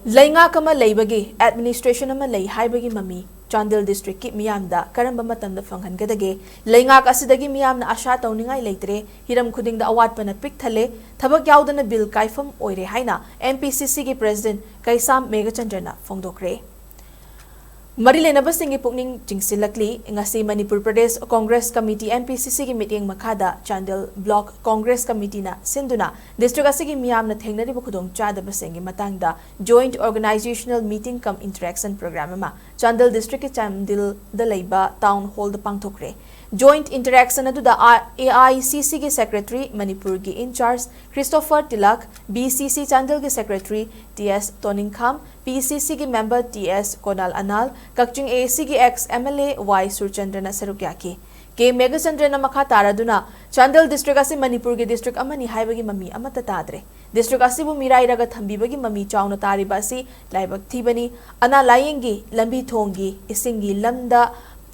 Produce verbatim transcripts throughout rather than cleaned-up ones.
ꯂꯩꯉꯥꯛ ꯑꯃ ꯂꯩꯕꯒꯤ ꯑꯦꯗꯃꯤꯅꯤꯁꯇ꯭ꯔꯦꯁꯟ ꯑꯃ ꯂꯩ ꯍꯥꯏꯕꯒꯤ ꯃꯃꯤ ꯆꯥꯟꯗꯦꯜ ꯗꯤꯁꯇ꯭ꯔꯤꯛꯀꯤ ꯃꯤꯌꯥꯝꯗ ꯀꯔꯝꯕ ꯃꯇꯝꯗ ꯐꯪꯍꯟꯒꯗꯒꯦ? ꯂꯩꯉꯥꯛ ꯑꯁꯤꯗꯒꯤ ꯃꯤꯌꯥꯝꯅ ꯑꯥꯁꯥ ꯇꯧꯅꯤꯡꯉꯥꯏ ꯂꯩꯇ꯭ꯔꯦ, ꯍꯤꯔꯝ ꯈꯨꯗꯤꯡꯗ ꯑꯋꯥꯠꯄꯅ ꯄꯤꯛ ꯊꯜꯂꯦ, ꯊꯕꯛ ꯌꯥꯎꯗꯅ ꯕꯤꯜ ꯀꯥꯏꯐꯝ ꯑꯣꯏꯔꯦ ꯍꯥꯏꯅ ꯑꯦꯝ ꯄꯤ ꯁꯤ ꯁꯤꯒꯤ ꯄ꯭ꯔꯦꯁꯤꯗꯦꯟꯠ ꯀꯩꯁꯥꯝ ꯃꯦꯘꯆꯟꯗ꯭ꯔꯅ ꯐꯣꯡꯗꯣꯛꯈ꯭ꯔꯦ꯫ ꯃꯔꯤ ꯂꯩꯅꯕꯁꯤꯡꯒꯤ ꯄꯨꯛꯅꯤꯡ ꯆꯤꯡꯁꯤꯜꯂꯛꯂꯤ꯫ ꯉꯁꯤ Manipur Pradesh Congress committee, M P ꯁꯤ ꯁꯤꯒꯤ ꯃꯤꯠꯌꯦꯡ ꯃꯈꯥꯗ ꯆꯥꯟꯗꯦꯜ ꯕ꯭ꯂꯣꯛ ꯀꯣꯡꯒ꯭ꯔꯦꯁ ꯀꯃꯤꯇꯤꯅ ꯁꯤꯟꯗꯨꯅ ꯗꯤꯁꯇ꯭ꯔꯤꯛ ꯑꯁꯤꯒꯤ ꯃꯤꯌꯥꯝꯅ ꯊꯦꯡꯅꯔꯤꯕ ꯈꯨꯗꯣꯡꯆꯥꯗꯕꯁꯤꯡꯒꯤ ꯃꯇꯥꯡꯗ ꯖꯣꯏꯟꯠ ꯑꯣꯔꯒꯅꯥꯏꯖꯦꯁꯅꯦꯜ ꯃꯤꯇꯤꯡ ꯀꯝ ꯏꯟꯇꯔꯦꯛꯁꯟ ꯄ꯭ꯔꯣꯒ꯭ꯔꯥꯝ ꯑꯃ ꯆꯥꯟꯗꯦꯜ ꯗꯤꯁꯇ꯭ꯔꯤꯛꯀꯤ ꯆꯥꯟꯗꯦꯜꯗ ꯂꯩꯕ ꯇꯥꯎꯟ ꯍꯣꯜꯗ ꯄꯥꯡꯊꯣꯛꯈ꯭ꯔꯦ꯫ ꯖꯣꯏꯟꯠ ꯏꯟꯇꯔꯦꯛꯁꯟ ꯑꯗꯨꯗ ꯑꯦ ꯑꯥꯏ ꯁꯤ ꯁꯤꯒꯤ ꯁꯦꯀ꯭ꯔꯦꯇꯔꯤ, ꯃꯅꯤꯄꯨꯔꯒꯤ in-charge Christopher tilak, B C ꯁꯤ ꯆꯥꯟꯗꯦꯜꯒꯤ ꯁꯦꯀ꯭ꯔꯦꯇꯔꯤ ꯇꯤ ꯑꯦꯁ ꯇꯣꯅꯤꯡꯈꯥꯝ, ꯄꯤ ꯁꯤ ꯁꯤꯒꯤ ꯃꯦꯝꯕꯔ ꯇꯤ ꯑꯦꯁ ꯀꯣꯅꯥꯜ ꯑꯅꯥꯜ, ꯀꯛꯆꯤꯡ ꯑꯦ ꯑꯦ ꯁꯤꯒꯤ ꯑꯦꯛꯁ ꯑꯦꯝ ꯑꯦꯜ ꯑꯦ ꯋꯥꯏ ꯁꯨꯔꯆꯟꯗ꯭ꯔꯅ ꯁꯔꯨꯛ ꯌꯥꯈꯤ꯫ ꯀꯦ ꯃꯦꯘꯆꯟꯗ꯭ꯔꯅ ꯃꯈꯥ ꯇꯥꯔꯗꯨꯅ, ꯆꯥꯟꯗꯦꯜ ꯗꯤꯁꯇ꯭ꯔꯤꯛ ꯑꯁꯤ ꯃꯅꯤꯄꯨꯔꯒꯤ ꯗꯤꯁꯇ꯭ꯔꯤꯛ ꯑꯃꯅꯤ ꯍꯥꯏꯕꯒꯤ ꯃꯃꯤ ꯑꯃꯠꯇ ꯇꯥꯗ꯭ꯔꯦ꯫ ꯗꯤꯁꯇ꯭ꯔꯤꯛ ꯑꯁꯤꯕꯨ ꯃꯤꯔꯥꯏꯔꯒ ꯊꯝꯕꯤꯕꯒꯤ ꯃꯃꯤ ꯆꯥꯎꯅ ꯇꯥꯔꯤꯕ ꯑꯁꯤ ꯂꯥꯏꯕꯛ ꯊꯤꯕꯅꯤ꯫ ꯑꯅꯥ ꯂꯥꯌꯦꯡꯒꯤ, ꯂꯝꯕꯤ ꯊꯣꯡꯒꯤ, ꯏꯁꯤꯡꯒꯤ ꯂꯝꯗ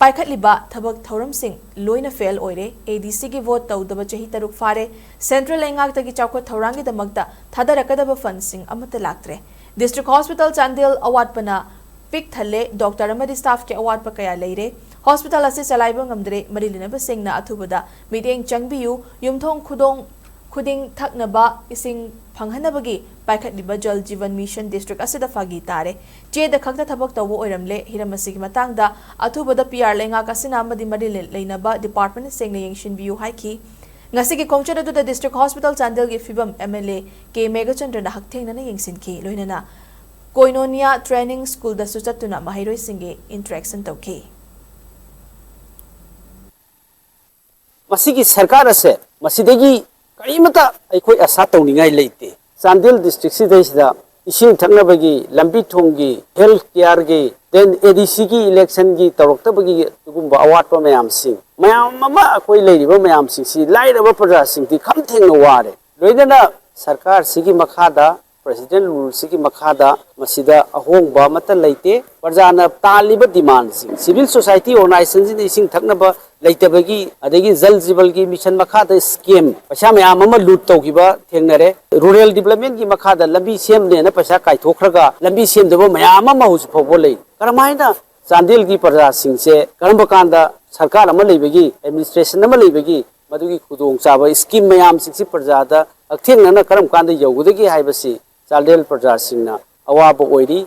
ꯄꯥꯏꯈꯠꯂꯤꯕ ꯊꯕꯛ ꯊꯧꯔꯝꯁꯤꯡ ꯂꯣꯏꯅ ꯐꯦꯜ ꯑꯣꯏꯔꯦ꯫ ꯑꯦ ꯗꯤ ꯁꯤꯒꯤ ꯚꯣꯠ ꯇꯧꯗꯕ ꯆꯍꯤ ꯇꯔꯨꯛ ꯐꯥꯔꯦ꯫ ꯁꯦꯟꯇ꯭ꯔꯦꯜ ꯂꯩꯉꯥꯛꯇꯒꯤ ꯆꯥꯎꯈꯠ ꯊꯧꯔꯥꯡꯒꯤꯗꯃꯛꯇ ꯊꯥꯗꯔꯛꯀꯗꯕ ꯐꯟꯁꯤꯡ ꯑꯃꯠꯇ ꯂꯥꯛꯇ꯭ꯔꯦ꯫ ꯗꯤꯁꯇ꯭ꯔꯤꯛ ꯍꯣꯁꯄꯤꯇꯥꯜ ꯆꯥꯟꯗꯦꯜ ꯑꯋꯥꯠꯄꯅ ꯄꯤꯛ ꯊꯜꯂꯦ꯫ ꯗꯣꯛꯇꯔ ꯑꯃꯗꯤ ꯁ꯭ꯇꯥꯐꯀꯤ ꯑꯋꯥꯠꯄ ꯀꯌꯥ ꯂꯩꯔꯦ꯫ ꯍꯣꯁꯄꯤꯇꯥꯜ ꯑꯁꯤ ꯆꯂꯥꯏꯕ ꯉꯝꯗ꯭ꯔꯦ꯫ ꯃꯔꯤ ꯂꯩꯅꯕꯁꯤꯡꯅ ꯑꯊꯨꯕꯗ ꯃꯤꯠꯌꯦꯡ ꯆꯪꯕꯤꯌꯨ꯫ ꯌꯨꯝꯊꯣꯡ ꯈꯨꯗꯣꯡ ꯈꯨꯗꯤꯡ ꯊꯛꯅꯕ ꯏꯁꯤꯡ ꯐꯪꯍꯟꯅꯕꯒꯤ ꯄꯥꯏꯈꯠꯂꯤꯕ ꯖꯜ ꯖꯤꯕꯟ ꯃꯤꯁꯟ ꯗꯤꯁꯇ꯭ꯔꯤꯛ ꯑꯁꯤꯗ ꯐꯥꯒꯤ ꯇꯥꯔꯦ꯫ ꯆꯦꯗ ꯈꯛꯇ ꯊꯕꯛ ꯇꯧꯕ ꯑꯣꯏꯔꯝꯂꯦ꯫ ꯍꯤꯔꯝ ꯑꯁꯤꯒꯤ ꯃꯇꯥꯡꯗ ꯑꯊꯨꯕꯗ ꯄꯤ ꯑꯥꯔ ꯂꯩꯉꯥꯛ ꯑꯁꯤꯅ ꯑꯃꯗꯤ ꯃꯔꯤ ꯂꯩꯅꯕ ꯗꯤꯄꯥꯔꯠꯃꯦꯟꯠꯁꯤꯡꯅ ꯌꯦꯡꯁꯤꯟꯕꯤꯌꯨ ꯍꯥꯏꯈꯤ꯫ ꯉꯁꯤꯒꯤ ꯈꯣꯡꯆꯠ ꯑꯗꯨꯗ ꯗꯤꯁꯇ꯭ꯔꯤꯛ ꯍꯣꯁꯄꯤꯇꯥꯜ ꯆꯥꯟꯗꯦꯜꯒꯤ ꯐꯤꯕꯝ ꯑꯦꯝ ꯑꯦꯜ ꯑꯦ ꯀꯦ ꯃꯦꯘꯆꯟꯗ꯭ꯔꯅ ꯍꯛꯊꯦꯡꯅꯅ ꯌꯦꯡꯁꯤꯟꯈꯤ꯫ ꯂꯣꯏꯅꯅ ꯀꯣꯏꯅꯣꯅꯤꯌꯥ ꯇ꯭ꯔꯦꯅꯤꯡ ꯁ꯭ꯀꯨꯜꯗꯁꯨ ꯆꯠꯇꯨꯅ ꯃꯍꯩꯔꯣꯏꯁꯤꯡꯒꯤ ꯏꯟꯇꯔꯦꯛꯁꯟ ꯇꯧꯈꯤ꯫ ꯃꯁꯤꯒꯤ ꯁꯔꯀꯥꯔ ꯑꯁꯦ ꯃꯁꯤꯗꯒꯤ ꯀꯔꯤꯃꯇ ꯑꯩꯈꯣꯏ ꯑꯁꯥ ꯇꯧꯅꯤꯡꯉꯥꯏ ꯂꯩꯇꯦ꯫ ꯆꯥꯟꯗꯦꯜ ꯗꯤꯁꯇ꯭ꯔꯤꯛꯁꯤꯗꯩꯁꯤꯗ ꯏꯁꯤꯡ ꯊꯛꯅꯕꯒꯤ, ꯂꯝꯕꯤ ꯊꯣꯡꯒꯤ, ꯍꯦꯜꯊ ꯀꯤꯌꯥꯔꯒꯤ, ꯗꯦꯟ ꯑꯦ ꯗꯤ ꯁꯤꯒꯤ ꯏꯂꯦꯛꯁꯟꯒꯤ ꯇꯧꯔꯛꯇꯕꯒꯤ ꯑꯗꯨꯒꯨꯝꯕ ꯑꯋꯥꯠꯄ ꯃꯌꯥꯝꯁꯤꯡ, ꯃꯌꯥꯝ ꯑꯃ ꯑꯩꯈꯣꯏ ꯂꯩꯔꯤꯕ ꯃꯌꯥꯝꯁꯤꯡꯁꯤ ꯂꯥꯏꯔꯕ ꯄ꯭ꯔꯖꯥꯁꯤꯡꯗꯤ ꯈꯝ ꯊꯦꯡꯅ ꯋꯥꯔꯦ꯫ ꯂꯣꯏꯅꯅ ꯁꯔꯀꯥꯔꯁꯤꯒꯤ ꯃꯈꯥꯗ ꯄ꯭ꯔꯦꯁꯤꯗꯦꯟ ꯔꯨꯜꯁꯤꯒꯤ ꯃꯈꯥꯗ ꯃꯁꯤꯗ ꯑꯍꯣꯡꯕ ꯑꯃꯠꯇ ꯂꯩꯇꯦ꯫ ꯄ꯭ꯔꯖꯥꯅ ꯇꯥꯜꯂꯤꯕ ꯗꯤꯃꯥꯟꯁꯤꯡ, ꯁꯤꯚꯤꯜ ꯁꯣꯁꯥꯏꯇꯤ ꯑꯣꯔꯒꯅꯥꯏꯖꯦꯁꯟꯁꯤꯡꯅ ꯏꯁꯤꯡ ꯊꯛꯅꯕ ꯂꯩꯇꯕꯒꯤ, ꯑꯗꯒꯤ ꯖꯜ ꯖꯤꯕꯜꯒꯤ ꯃꯤꯁꯟ ꯃꯈꯥꯗ ꯁ꯭ꯀꯦꯝ ꯄꯩꯁꯥ ꯃꯌꯥꯝ ꯑꯃ ꯂꯨꯠ ꯇꯧꯈꯤꯕ ꯊꯦꯡꯅꯔꯦ꯫ ꯔꯨꯔꯦꯜ ꯗꯤꯕꯂꯞꯃꯦꯟꯒꯤ ꯃꯈꯥꯗ ꯂꯝꯕꯤ ꯁꯦꯝꯅꯦꯅ ꯄꯩꯁꯥ ꯀꯥꯏꯊꯣꯛꯈ꯭ꯔꯒ ꯂꯝꯕꯤ ꯁꯦꯝꯗꯕ ꯃꯌꯥꯝ ꯑꯃ ꯍꯧꯖꯤꯛ ꯐꯥꯎꯕ ꯂꯩ꯫ ꯀꯔꯝꯍꯥꯏꯅ ꯆꯥꯟꯗꯦꯜꯒꯤ ꯄ꯭ꯔꯖꯥꯁꯤꯡꯁꯦ ꯀꯔꯝꯕ ꯀꯥꯟꯗ ꯁꯔꯀꯥꯔ ꯑꯃ ꯂꯩꯕꯒꯤ, ꯑꯦꯗꯃꯤꯅꯤꯁꯇ꯭ꯔꯦꯁꯟ ꯑꯃ ꯂꯩꯕꯒꯤ ꯃꯗꯨꯒꯤ ꯈꯨꯗꯣꯡꯆꯥꯕ ꯁ꯭ꯀꯤꯝ ꯃꯌꯥꯝꯁꯤꯡꯁꯤ ꯄ꯭ꯔꯖꯥꯗ ꯍꯛꯊꯦꯡꯅꯅ ꯀꯔꯝ ꯀꯥꯟꯗ ꯌꯧꯒꯗꯒꯦ ꯍꯥꯏꯕꯁꯤ ꯆꯥꯟꯗꯦꯜ ꯄ꯭ꯔꯖꯥꯁꯤꯡꯅ ꯑꯋꯥꯕ ꯑꯣꯏꯔꯤ꯫